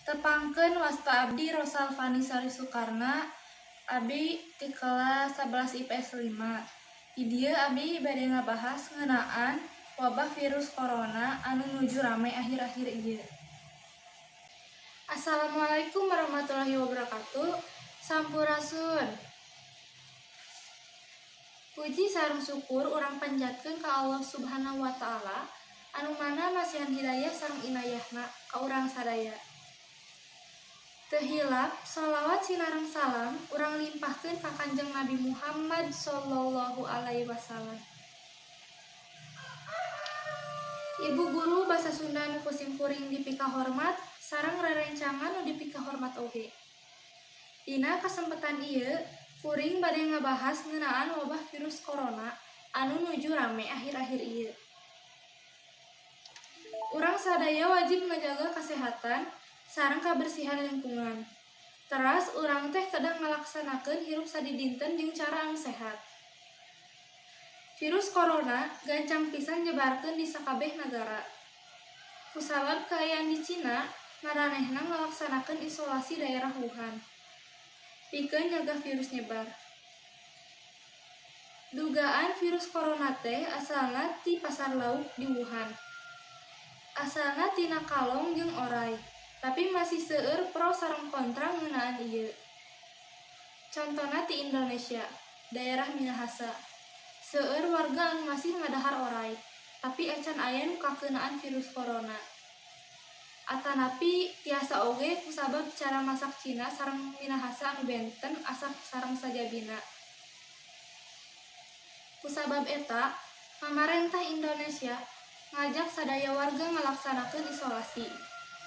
Tepangkeun, wasta abdi Rosalvani Sari Sukarna, abdi ti kelas 11 IPS 5. Di dieu abdi bade ngabahas ngeunaan wabah virus corona anu nuju rame akhir-akhir ieu. Assalamualaikum warahmatullahi wabarakatuh. Sampurasun. Puji sareng syukur urang panjatkeun ka Allah Subhanahu wa Ta'ala anu mana masihan hidayah sareng inayahna ka urang sadaya. Teu hilap sholawat sinareng salam urang limpahkeun ka Kanjeng Nabi Muhammad sallallahu alaihi wasallam. Ibu guru basa Sunda nu ku simkuring dipikahormat sareng rerencangan nu dipikahormat oge. Dina kasempatan ieu kuring bade ngabahas ngeunaan wabah virus corona anu nuju rame akhir-akhir ieu. Urang sadaya wajib ngajaga kasehatan sareng kabersihan lingkungan. Teras urang teh kedah ngalaksanakeun hirup sadidinten jeung cara anu sehat. Virus corona gancang pisan nyebarkeun di sakabeh nagara. Kusabab kaayaan di Cina, maranehna ngalaksanakeun isolasi daerah Wuhan pikeun nyegah virus nyebar. Dugaan virus corona teh asalna ti pasar lauk di Wuhan. Asalna tina kalong jeung oray, tapi masih seueur pro sareng kontra ngeunaan ieu. Contona ti Indonesia, daerah Minahasa. Seueur warga anu masih ngadahar oray, tapi acan aya nu kakeunaan virus corona. Atanapi tiasa oge kusabab cara masak Cina sareng Minahasa anu benten asak sareng sajabina. Kusabab eta, pamarentah Indonesia ngajak sadaya warga ngalaksanakeun isolasi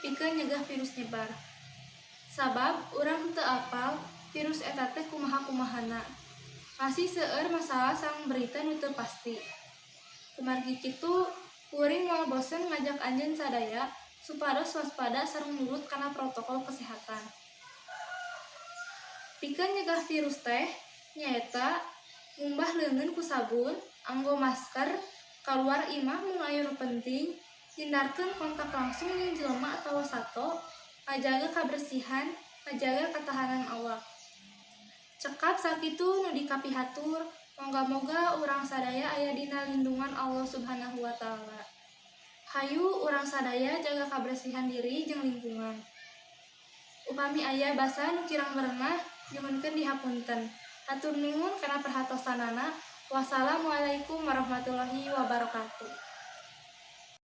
pikeun nyegah virus nyebar. Sabab urang teu apal virus eta teh kumaha-kumahana. Masih seueur masalah sareng berita nu teu pasti. Kumargi kitu, kuring moal bosen ngajak anjeun sadaya supados waspada sareng nurut kana protokol kesehatan. Pikeun nyegah virus teh nyaeta ngumbah leungeun ku sabun, anggo masker, kaluar imah mun aya nu penting, hindarkeun kontak langsung jeung jelema atawa sato, ngajaga kabersihan, ngajaga katahanan awak. Cekap sakitu nu dikapihatur, moga-moga urang sadaya aya dina lindungan Allah Subhanahu wa Ta'ala. Hayu urang sadaya jaga kabersihan diri jeung lingkungan. Upami aya basa nu kirang merenah, nyuhunkeun dihapunten. Hatur nuhun kana perhatosanana. Wassalamualaikum warahmatullahi wabarakatuh.